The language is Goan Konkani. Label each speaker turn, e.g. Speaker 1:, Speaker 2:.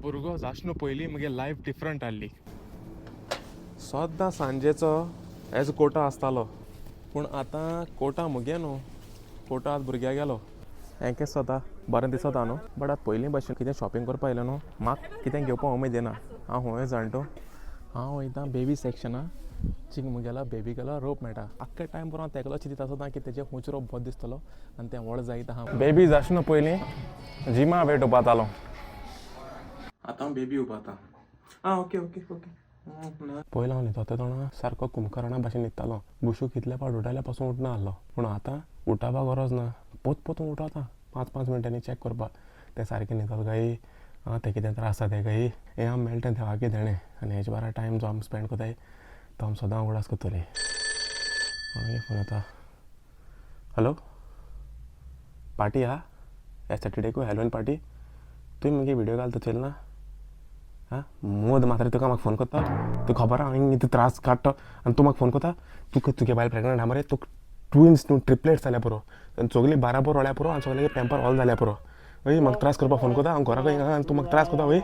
Speaker 1: भुरगो जाशनो पयलीं म्हगे लायफ डिफरंट आहली. सद्दां सांजेचो एज कोटा आसतालो, पूण आतां कोटा मुगे न्हू, कोटा आतां भुरग्या गेलो. हें केस जाता, बरें दिसता न्हू, बट आतां पयलीं भशेन कितें शॉपिंग करपा येयलें न्हू, म्हाका कितें घेवपा उमेद येना. हांव हुंय जाणटो, हांव वयता बेबी सेक्शना, चिंग मुगेलो बेबी गेलो रोप मेळटा. आख्खे टायम पुरो हांव तेगलो चिंतीत आसता की तेजे खूंच रोप बरो दिसतलो आनी तें व्हड जायत आहा. बेबी जाशनो पयलीं जिमा वेट उपातालो, आतां हांव बेबी उपाता. आं, ओके ओके ओके. पयलीं हांव न्हिदता तेन्ना सारको कुंभकर्णा भाशेन न्हिदतालो. गुशू कितले फावट उठायल्या पासून उठना आहलो. पूण आतां उठापा गरज ना, पोत पोतून उठता 5-5 मिनटांनी चॅक करपाक, तें सारकें न्हिदल काय, आं, तें कितें त्रास जाता काय. हें आम मेळटा देवागे देणें आनी हेजे बारा टायम जो आम स्पेंड करताय तो आम सदां उगडास करतलीं. मागीर फोन येता. हॅलो, पार्टी आहा ह्या सॅटर्डेकू, हॅलोवीन पार्टी. तुवें मागीर व्हिडियो घालता चोयल ना? आं, मोद मात्र तुका म्हाका फोन करता. तुका खबर आहा हांव कितें त्रास काडटा आनी तूं म्हाका फोन करता. तुका तुगे बायल प्रेग्नंट आहा मरे, तुका ट्विन्स न्हू, ट्रिपलेट्स जाल्या पुरो आनी सगळीं बाराबर रोळ्या पुरो आनी सगळ्यांगे पेंपर ऑल जाल्या पुरो. हय, म्हाका त्रास करपाक फोन करता. हांव घरा खंय आहा आनी तूं म्हाका त्रास करता. हय.